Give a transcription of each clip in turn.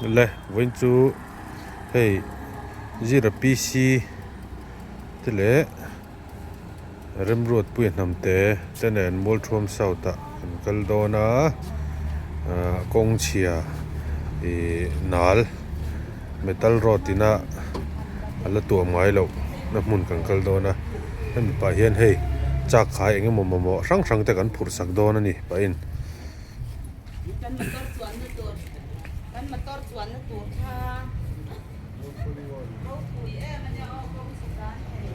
Le vawiin chu hei zira PC te leh Remruatpuia hnamte te nen Mualthuam South ah kan kal dawn a ah kawng chhia ih nal metal road ina a la tuam ngai loh na hmun kan kal dawn a hemi pah hian hei chak khai eng emaw mamawh hrang hrang te kan phurh sak dawn a ni pahin. Kan motor chuanna tur kan motor chuanna tur kha ropui em a nia aw kawng chhe tan hei.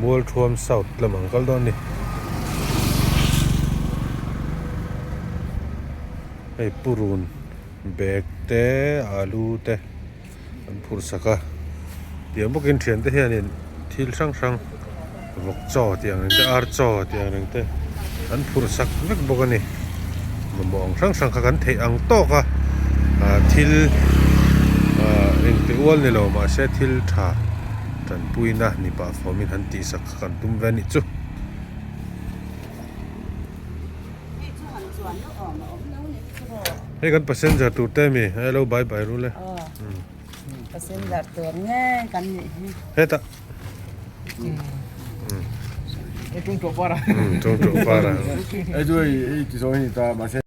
Mualthuam South lam ang kal dawn a ni. Hei purun bag te alu te an phurh sak a tiang bawkin thiante hianin thil hrang hrang vawk chaw tih ang reng te ar chaw tih ang reng te an phurh sak vek bawk a ni mamawh ang hrang hrang kha kan theih ang tawk a ah thil ah engti ual ni lo mahse thil tha tanpuina ni pah fawmin han tih sak kha kan tum ve a nih chu. Hei kan passenger tur te mi hello bye bye ru le. Passenger tur nge kan nih hi. Hetah. Hei tung tawh para. Tung tawh para. Hei chu hei hei ti sawi ni ta mahse.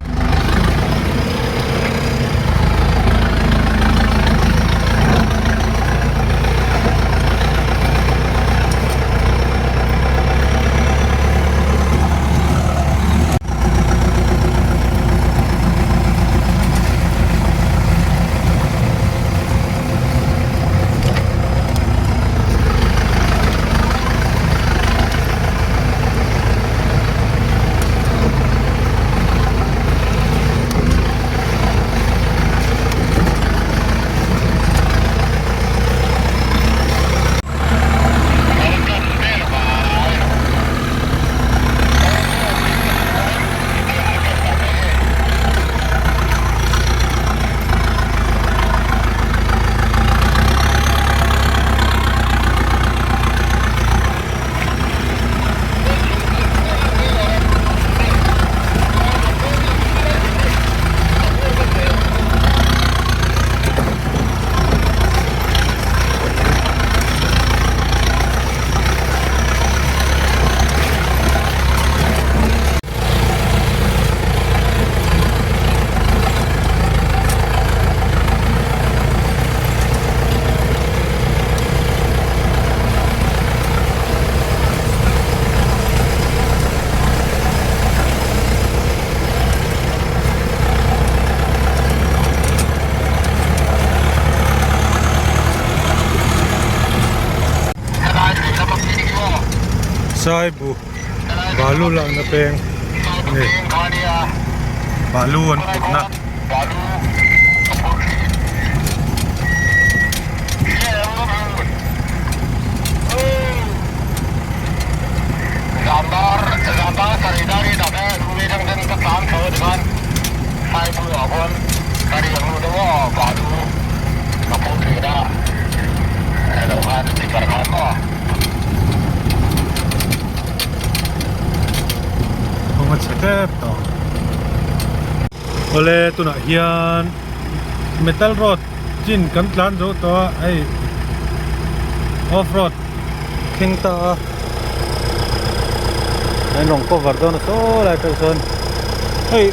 Saibu balu lakna peng a ni balu an putna. Kawng a chhe tep tawh awle tunah hian metal road chin kan tlan zo tawh a hei off road thleng ta a an rawn cover dawn a saw lai atang sawn hei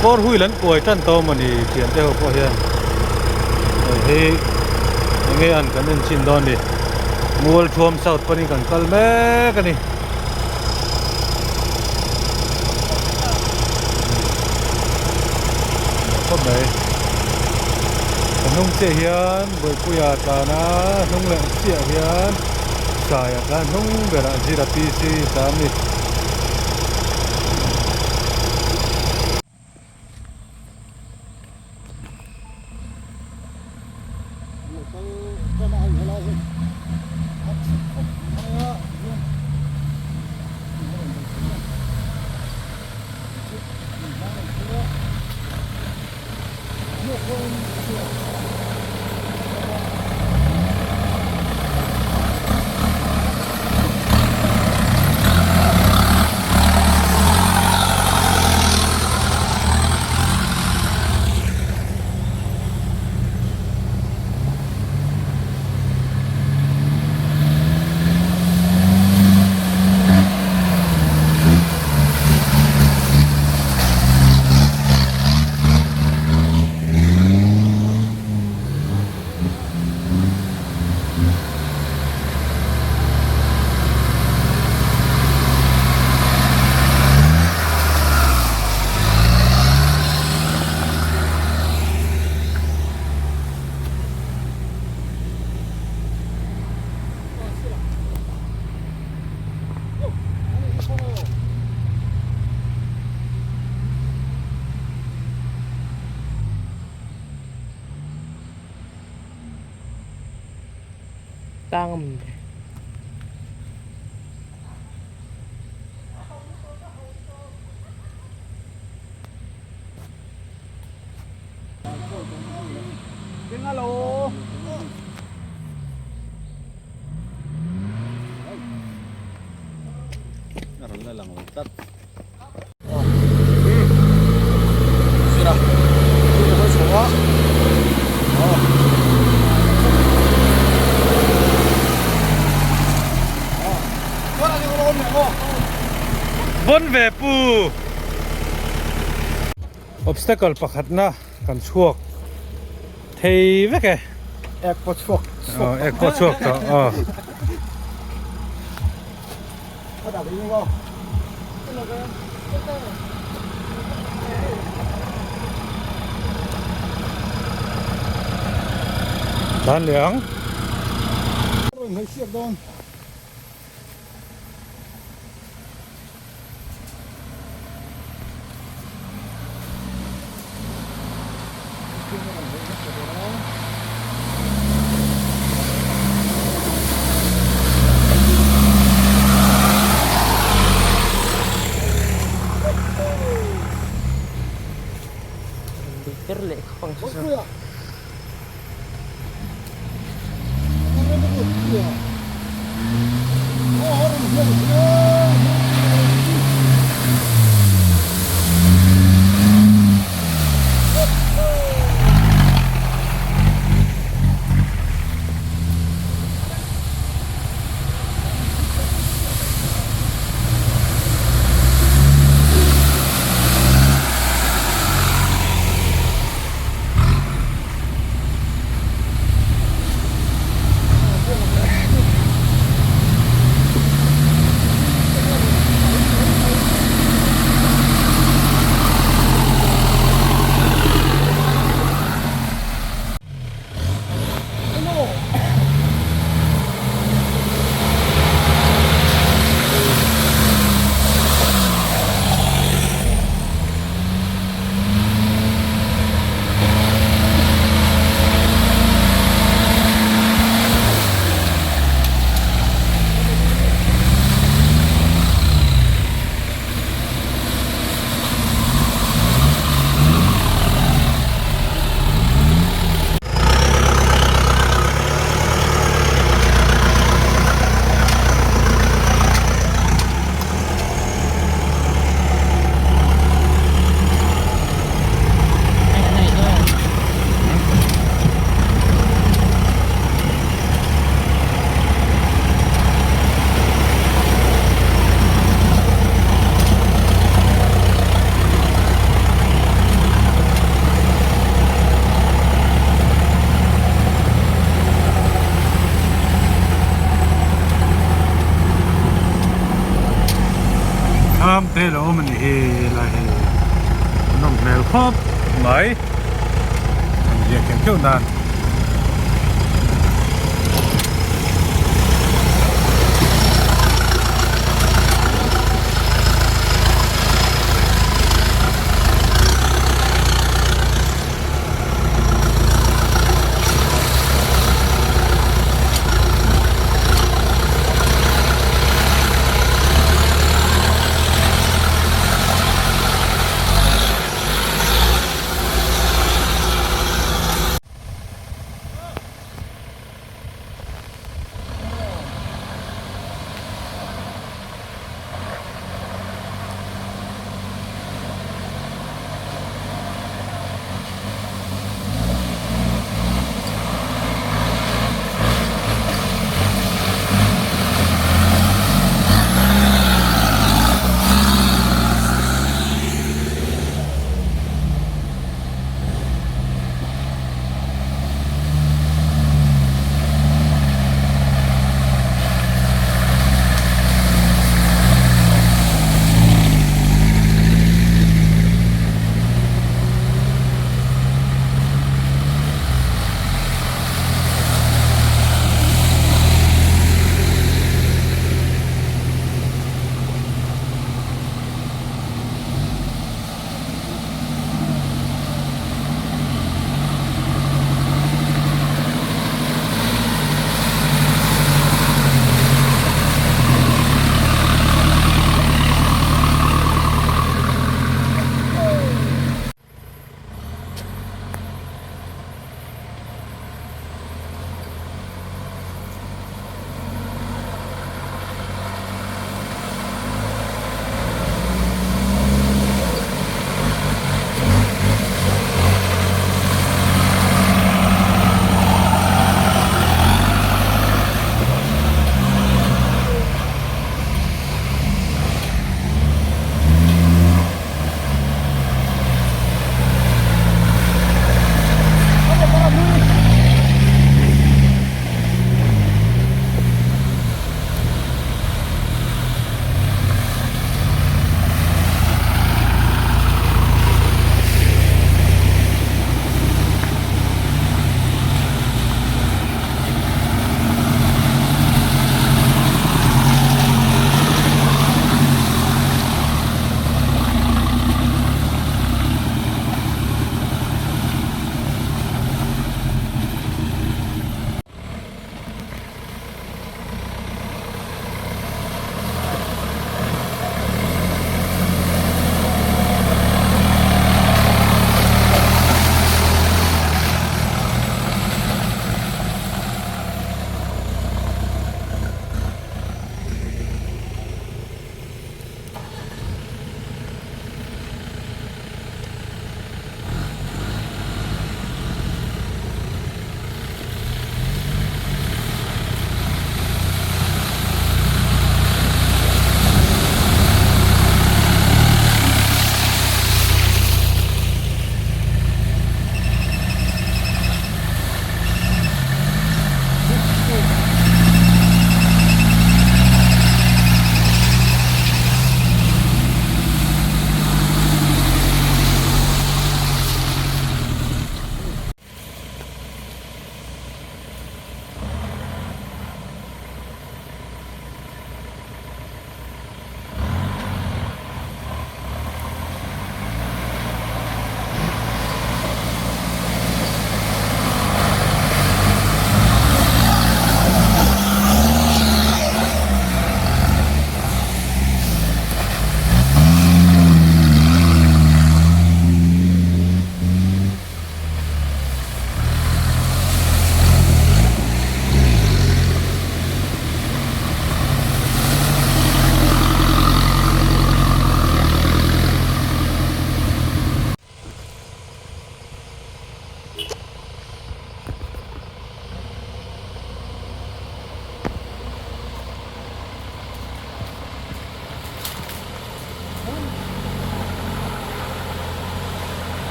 four wheel an kuai tan tawh mawni thian te ho pawh hian hei hi enge an kan en chhin dawn ni Mualthuam south panin kan kal mek a ni. Khawp mai a hnung chiah hian Bawihpuia tlan a hnung leh chiah hian Saia tlan hnung berah Zira PC tlan a ni. Tang Bon ve pu obstacle pakhatna kan chhuak thei vek e ek pawh chhuak ek pawh chhuak tawh aw. Dan leh ang. Thlam te lo awm a ni hi helai hi nawm hmel khawp mai an ziah keuh keuh nan.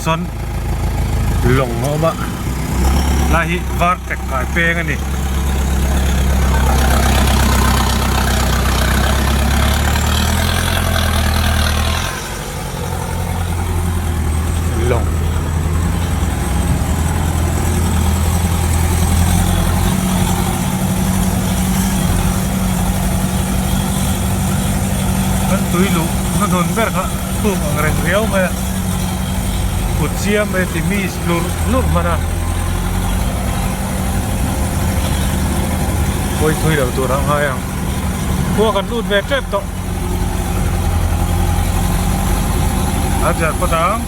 sawn lawng a awm a lai hi var tek kai peng a ni. Lawng. Kan tui luh hnuhnun ber kha thuk ang reng riau mai a kut chiam mai ti mi tlurh tlurh hman a pawi thui lo tur ang ngai ang khua kan lut ve tep tawh. A jar phawt ang.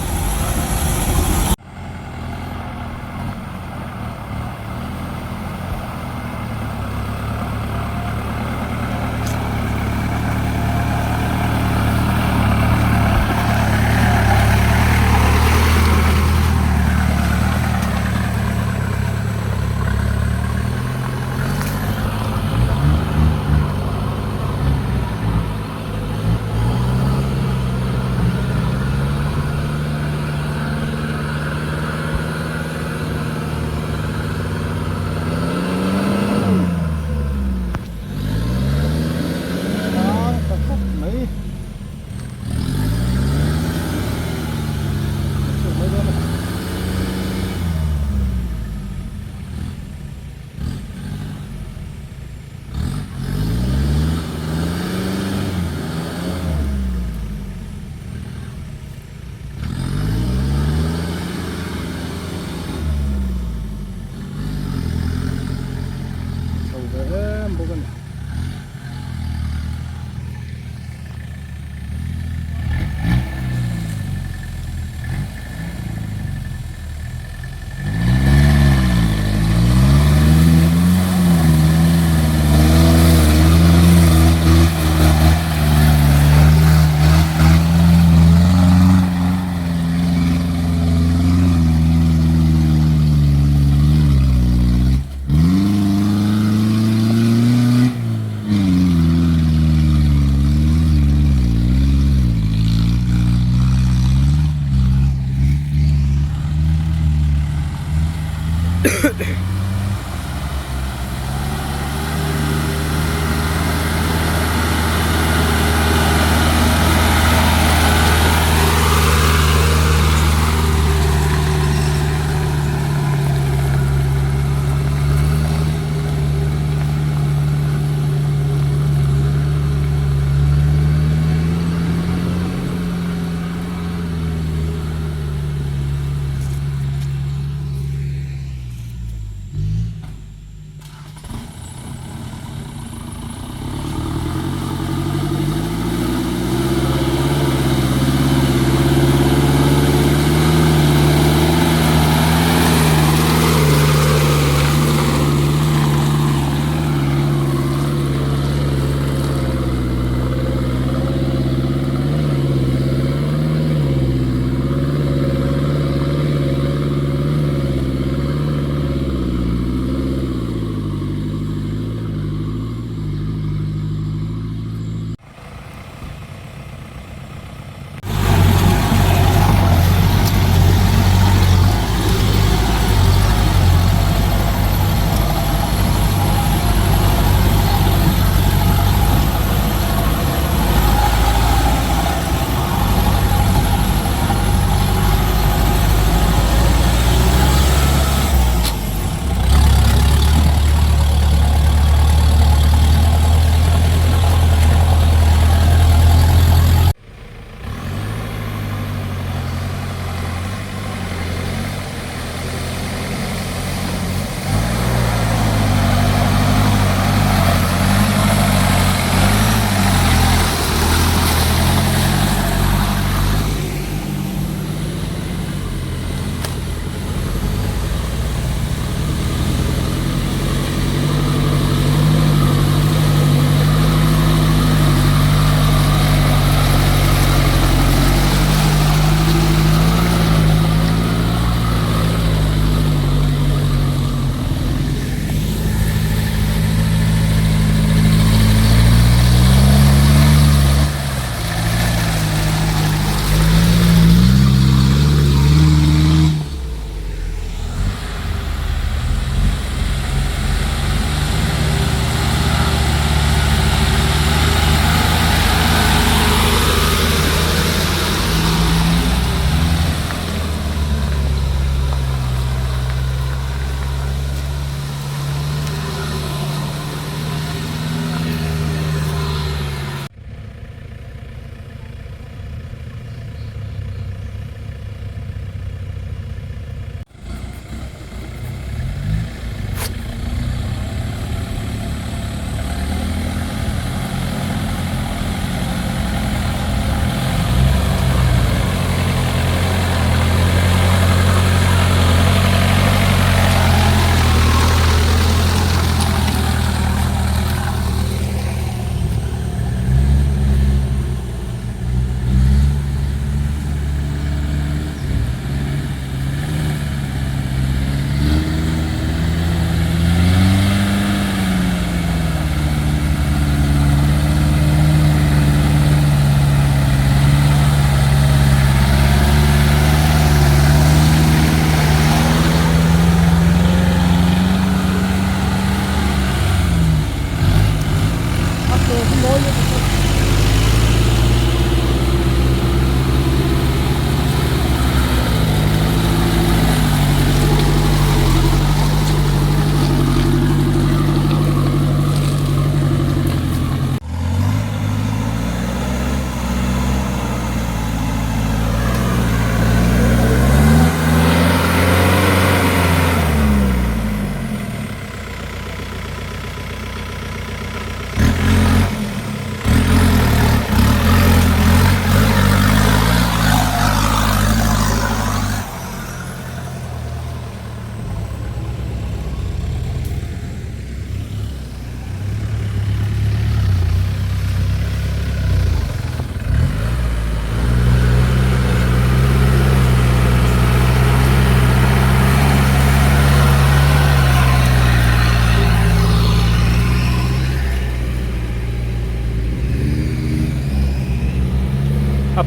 Chho ve em bawk a ni.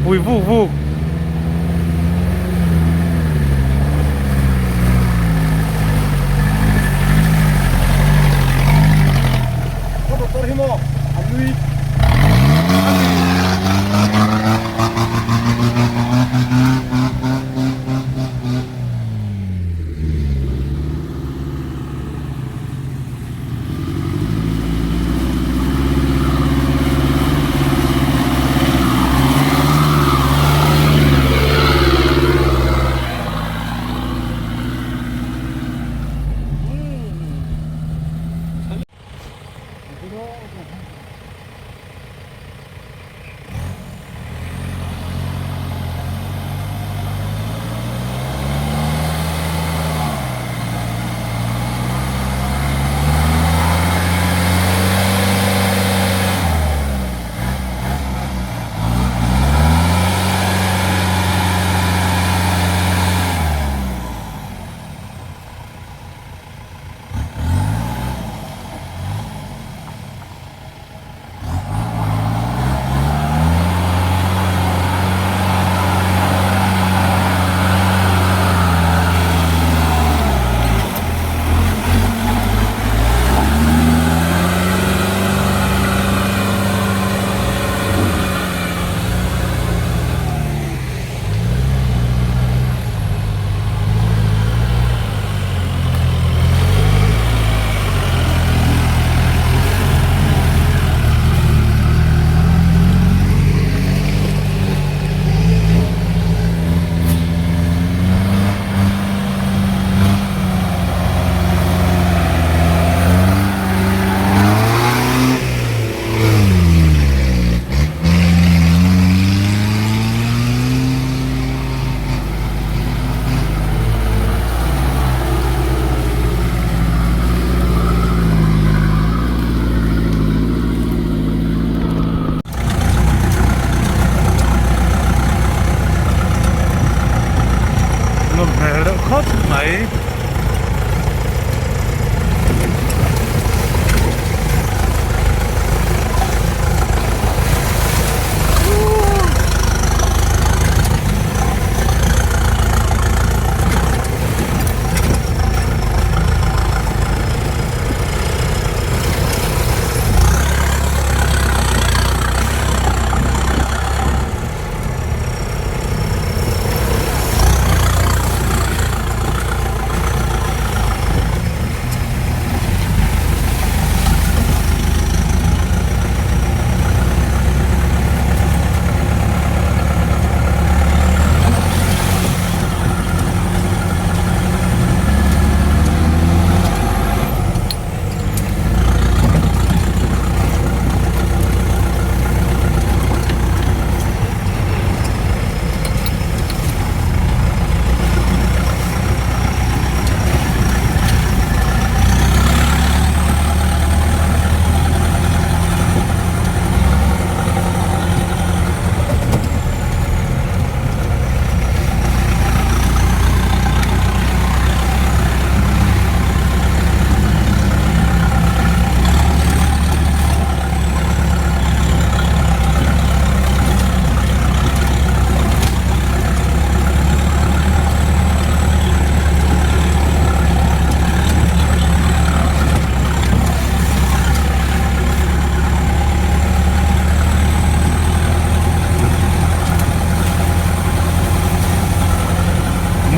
pui vuk vuk. Ka motor hi maw a nui. Nawm hmel deuh khawp mai.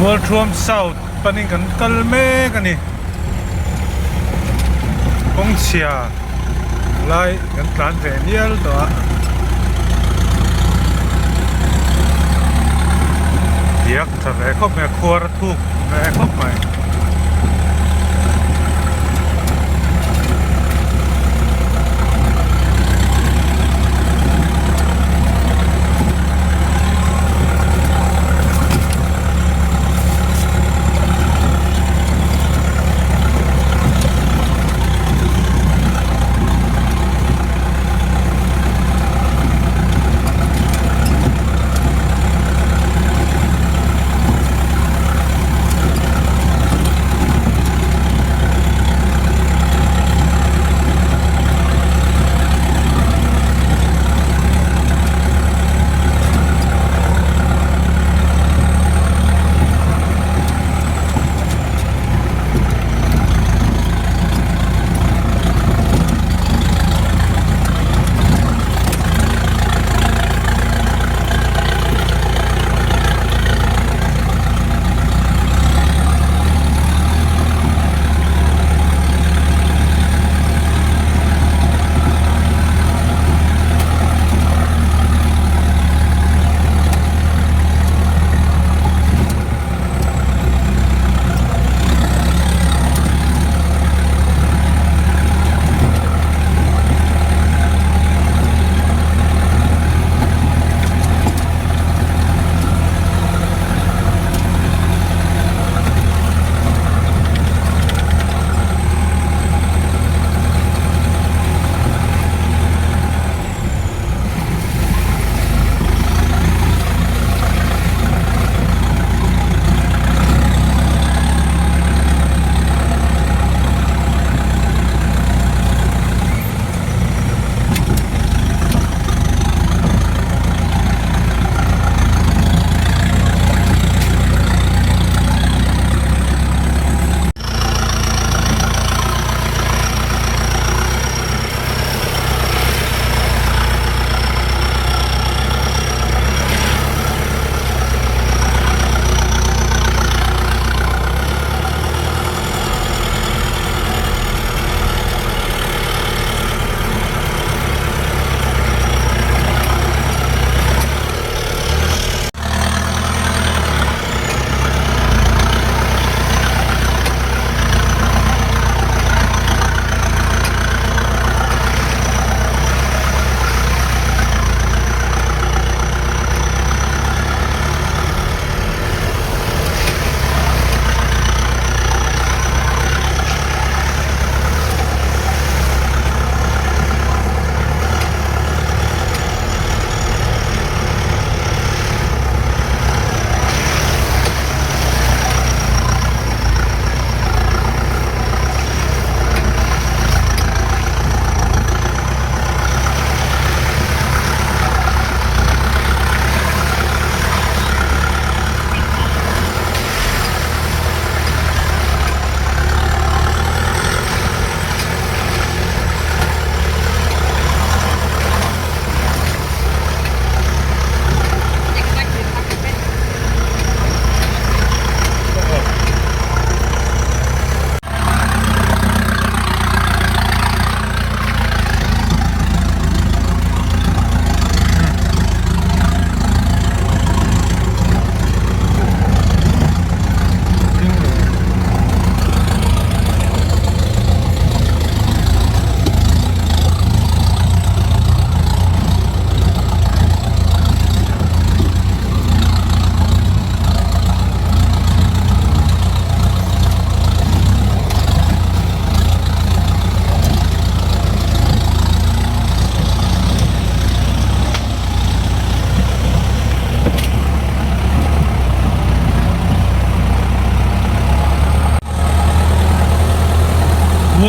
Mualthuam South panin kan kal mek a ni. Kawngchhia lai kan tlan ve mial tawh a. Diak tha ve khawp mai a, khuar a thuk ve khawp mai.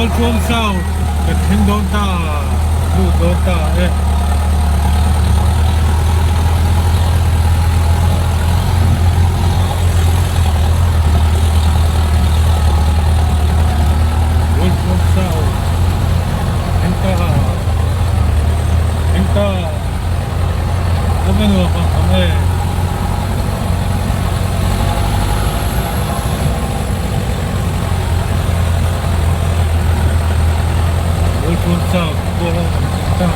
Mualthuam South kan thleng dawn ta, lut dawn ta e. Mualthuam South thleng ta, thleng ta. A va nuam ang ang e. Mualthuam South pawh a awm ta.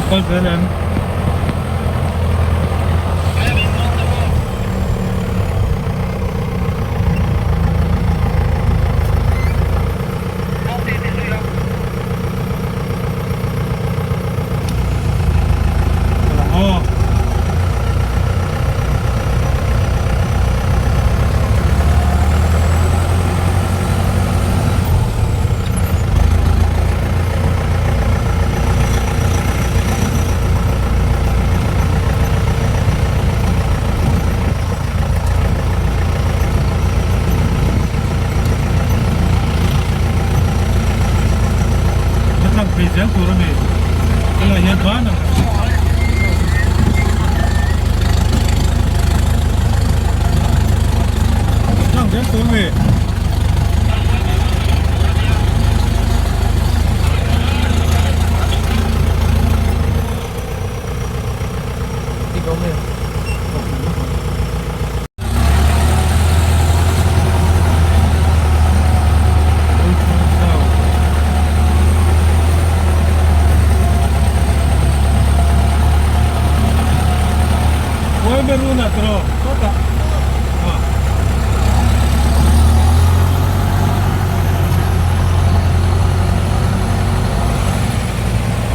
Kal zel em? Tlang phei zel tur a ni helai hian ban ang tlang zel tur a ni.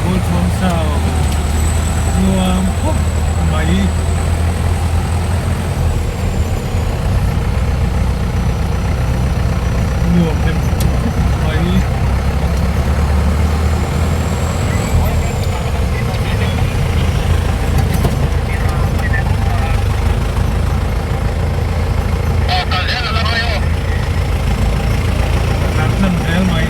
Mualthuam South nuam khawp mai. Nuam hem khawp mai. Tlan tlang zel mai.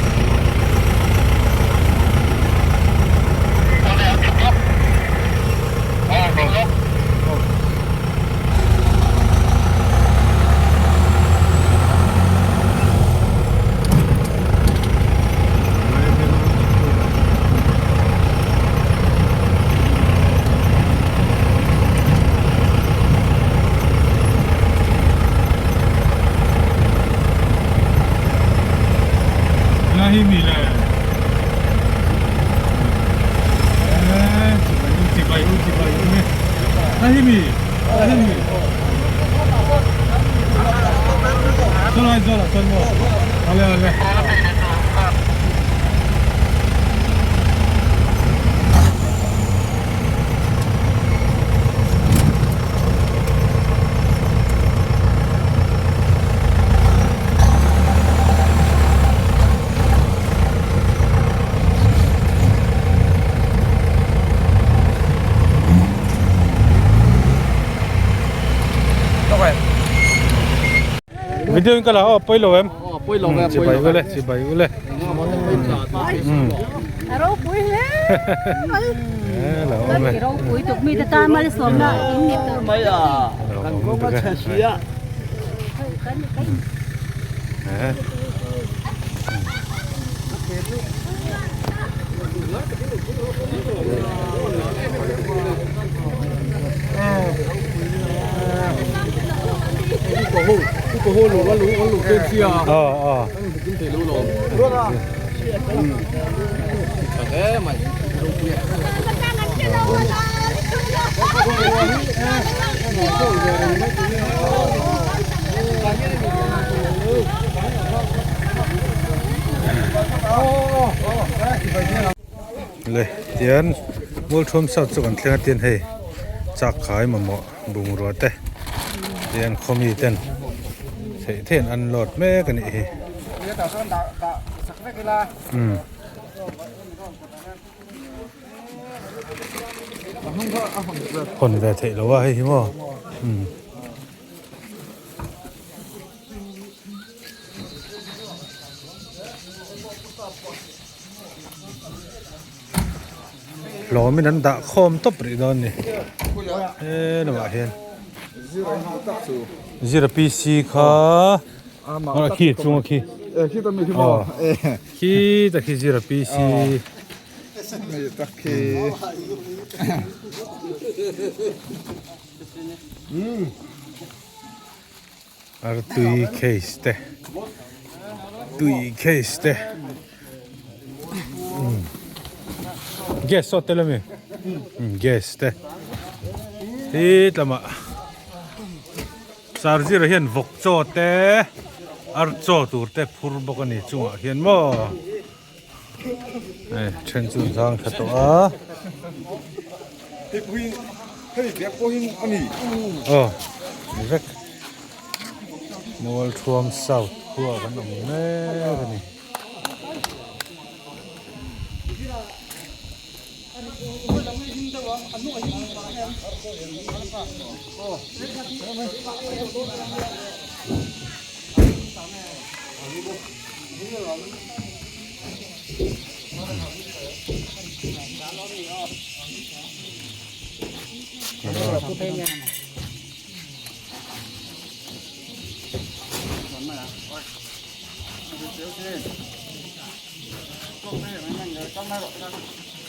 Helai hi mi le chibai u chibai u chibai u helai hi mi helai hi mi chulai zawlah chuan maw ale ale. Video in ka la aw pawi lo em pawi lo em chibai ule chibai ule a ropui hle mai lo awm e ropui tuk mi te tan malsawm na in ni tur mai a kan kawng a chhe si a Le tian Mualthuam South chu kan thleng a tian hei chak khai mamawh bungrua te tian khawmi ten theih theih an unload mek a nih hi. Hawn ve theih lo a hei hi maw umm. Hlawmin an dah khawm tawp rih dawn a ni he lamah hian zira PC kha a khi chunga khi khi ta khi zira PC Artui case te tui case te gas sawt tel ami gas te hi tlamah charger ah hian vawk chaw te ar chaw tur te phur bawk a ni chungah hian maw hei then chu an zang tha tawh a aw ni vek Mualthuam South khua kan awm mek a ni.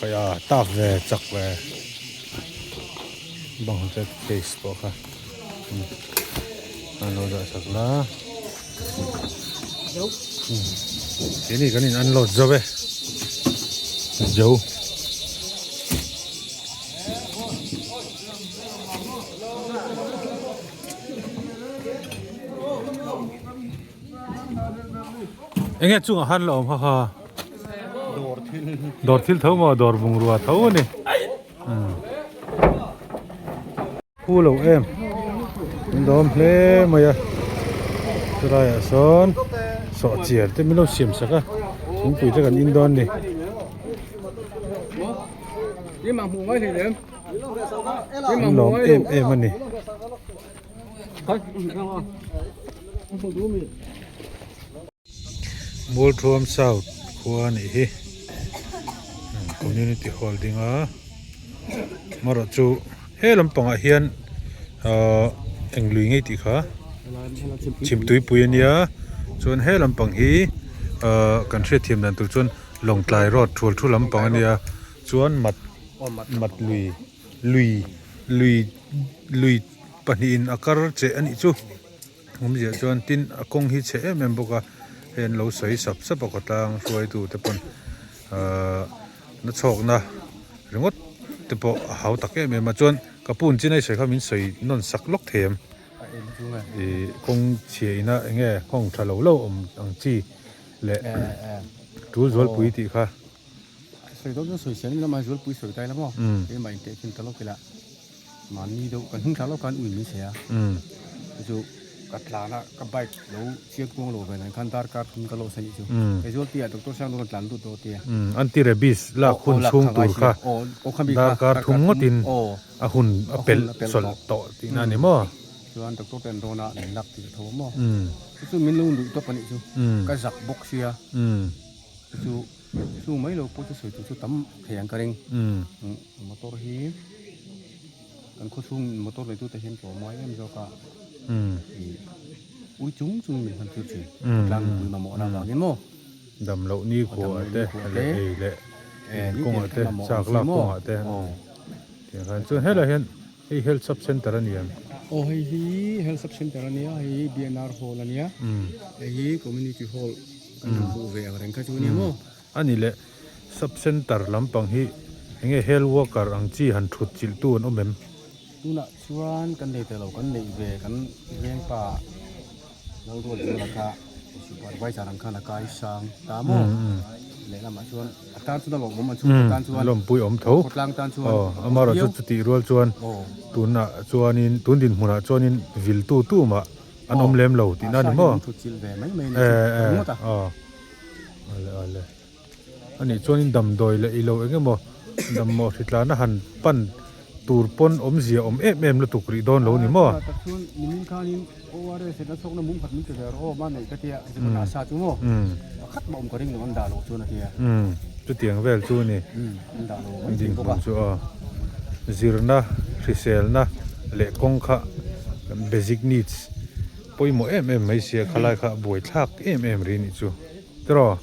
Khaia tak ve chak ve bang te case pawh kha an lo dah sak la keini kan in unload zo e zo. Enge chungah khan la awm kha kha dawr thil tho maw dawr bungrua tho a ni khu lo em an dawm hle mai a chulai ah sawn sawh chiar te min lo siam sak a thingpui te kan in dawn a ni. An lawm em em a ni. Mualthuam South khua a nih hi Community Hall ding a amaherawh chu he lampangah hian ahh eng lui ngei tih kha chhimtuipui a nia chuan he lampang hi ahh kan hriatthiam dan tur chuan Lawngtlai road thual thu lampang a nia chuan mat mat lui lui lui lui pahnihin a kar che a nih chu awmzia chuan tin a kawng hi chhe em em bawk a hei an lo sawi sap sap a khawtlang hruaitu te pawn ahh na chhawkna ringawt te pawh a hau tak em em a chuan ka pu an chin a i sawi kha min sawi nawn sak lawk thei em ih kawng chhia ina eng nge nghawng tha lo lo awm ang chi leh tul zualpui tih kha. Sawi dawn chuan sawi siam ila zualpui sawi ta ila maw keimah in tehkhin ta lawk ila mahni deuh kan hnung thla lawk khan ui min sawi a chu chu ka tlan a ka bike lo chiang kuang lo ve nan khan darkar thum ka loss a nih chu kei zualpui ah doctor sang rawn tlan lut daw tia anti rabies lak hun chhung tur kha darkar thum ngawt in a hun a pelh chawlh tawh tihna a ni maw. Chuan doctor te an rawn a min lak tih ka tho a maw chu chu min lo nuih tawp a nih chu ka zak bawk sia chu chu Chu mai lo pawh chu sawi tur chu tam thei ang ka ring. Motor hi kan khaw chhung motor nei tute hian tlawm ngai em zawk a. Ui chung chung min hman tir thin. Tlang mipui mamawh na avangin maw. Dam loh ni khuah te leh ei leh kawngah te chak lak kawngah te. Tiang khan chuan helai hian hei health sub center a ni ang. Aw hei hi health sub center a nia hei hi BNR hall a nia. Hei hi community hall. Kan han hmuh ve ang reng kha chu nia maw? A ni le, Sub Centre lampang hi enge health worker ang chi han thut chilh tu an awm em? Tunah chuan kan nei ta lo, kan neih ve kan vengpa Lalruat Zuala kha supervisor ang khan a kai sang ta maw? Lehlamah chuan a tan chuan a lawmawm an chhungkaw tan chuan Lawmpui awm tho. Khawtlang tan chuan Amaherawhchu chutih rual chuan tunah chuanin tun dinhmunah chuanin viltu tumah An awm lem lo tihna a ni maw? Eh eh aw. Ale ale. Anih chuanin damdawi leh ilo eng emaw dammaw hritlana han pan tur pawn awmzia awm em em lutuk rih dawn lo ni maw? Tak chuan nimin khanin ORS in a chhawkna mum khat min ti ve rawh aw ma neih ka tia zirna a sa chu maw pakhat mah awm ka ring lo an dah loh chuan a tia. Chutiang vel chu a ni. An dah lo mai thei bawk a. Chu aw zirna hriselna leh kawng kha basic needs pawimawh em em mai sia khalai kha buaithlak em em rih nih chu. Tiraw?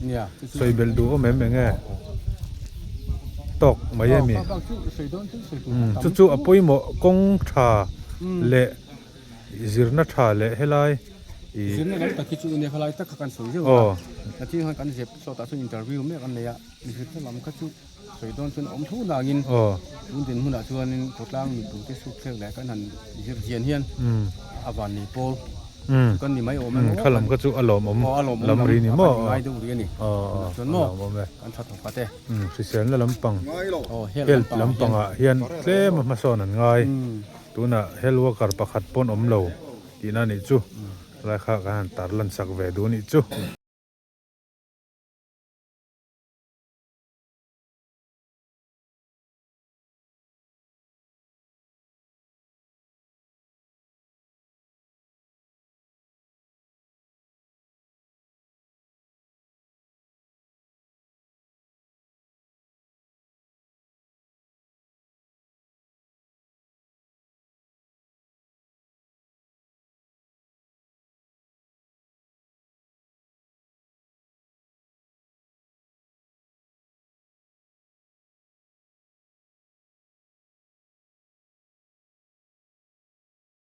Sawi belh duh awm em eng e? Tawk mai a mi. Chu chu a pawimawh kawng tha leh zirna tha leh helai i. Zirna lam tak hi chu nia khalai tak kha kan sawi zeuh a. Nakin khan kan zep sawtah chuan interview mek an nei a, zirna lam kha chu sawi dawn chuan a awm tho nangin tun dinhmunah chuanin khawtlang mipuite sukthlek leh kan han zir chian hian a van nei pawl chu kan ni mai awm em kha lam kha chu a lawmawm lam ri ni maw ngai deuh ri a ni tunah chuan maw kan tha thawk khat e hriselna lampang health lampangah hian tlem a hmasawn an ngai tunah health worker pakhat pawn awm lo tihna a nih chu lai kha kan han tarlan sak ve duh a nih chu.